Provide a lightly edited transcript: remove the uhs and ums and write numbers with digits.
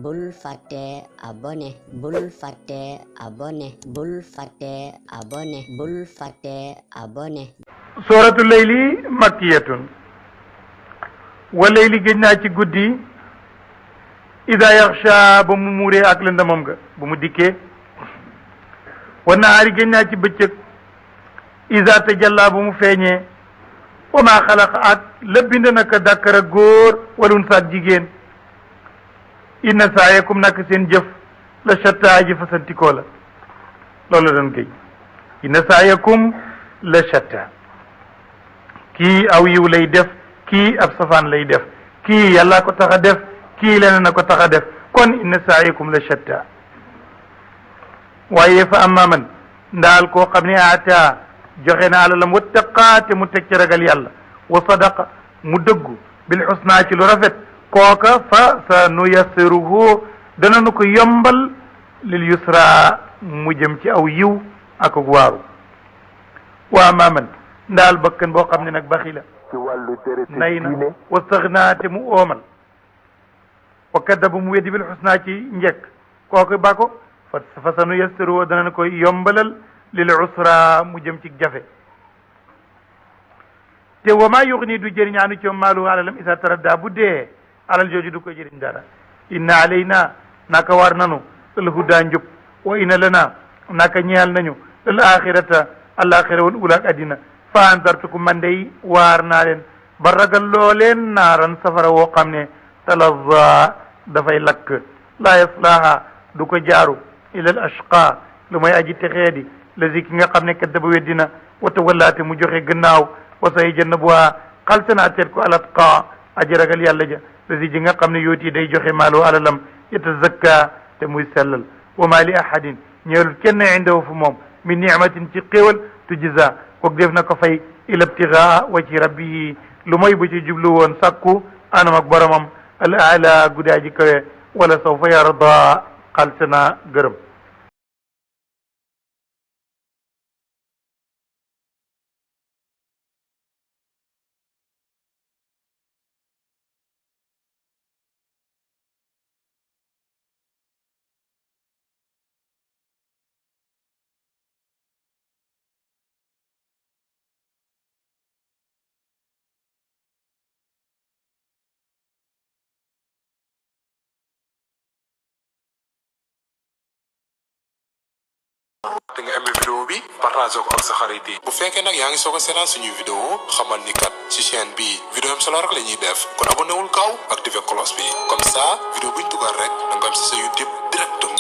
bul fàtte abonné bul fàtte abonné bul fàtte abonné bul fàtte abonné. sooratu layli makkiyatun wa layli géej naa ci guddi ida yaxsha ba mu muuree ak lëndamam nga bu mu dikkee wa nahaari géej naa ci bëccëg ida tajalla ba mu feeñee wa maa xalaqa ak la bind naka dàkkara góor walun saak jigéen inna saayakum nak seen jëf la shatta ji fasantikoo la loolu la doon géej inna saayakum la shatta kii aw yiw lay def kii ab safaan lay def kii yàlla ko tax a def kii leneen na ko tax a def kon inna saayakum la shatta waaye fa amma man ndaal koo xam ne aata joxe na alalam wattaqa te mu teg ci ragal yàlla wa sadaqa mu dëggu bil xusnaa ci lu rafet kooka fa sa nu yassiruhu dana nu ko yombal lil yusra mu jëm ci aw yiw ak waaru wa amma man ndaal bakkan boo xam ne nag baxi la nay na wastaxnaa te mu oomal wa kaddaba mu weddi bil xusnaa ci njekk kooku ba ko fa sa nu yassiruhu dana nu ko yombalal lil usra mu jëm ci jafe te wa maa yuxni du jëriñ anu ci maalu alalam isa taradda bu dee alal jooju du ko jëriñ dara inna alayna naka war nanu al huda njub wa inna lana naka ñeel nañu al axirata alaxira wal ula ak addina fa andartukum man day waar naa leen ba ragal loo leen naaran safara woo xam ne talazza dafay lakk laa yaslaha du ko jaaru ila al ashqa lu mooy aji texeedi lazi ki nga xam ne kaddaba weddina wa tawallaate mu joxe gannaaw wa sayujannabuha xaltanaa teet ko alatqa aji ragal yàlla ja lazi ji nga xam ne yooti day joxe maalu alalam yatazakka te muy sellal wa ma li ahadin ñeelul kenn indahu fu moom min nicmatin ci xéewal tujza kook def na ko fay ila ibtigaa wajhi rabbihi lu mooy bu ci jublu woon sakku anam ak boromam al ala guddaa ji kawe wala sawfa yarda xaltanaa gërëm da nga aimé vidéo bi partage ko ak sa xarit yi bu fekkee nag yaa ngi soog a seetaan suñuy vidéo xamal ni kat ci chaîne bi vidéo am solo rek la ñuy def kon abonné wul gaaw activé cloche bi comme ça vidéo buñ dugal rek da nga am si sa YouTube directement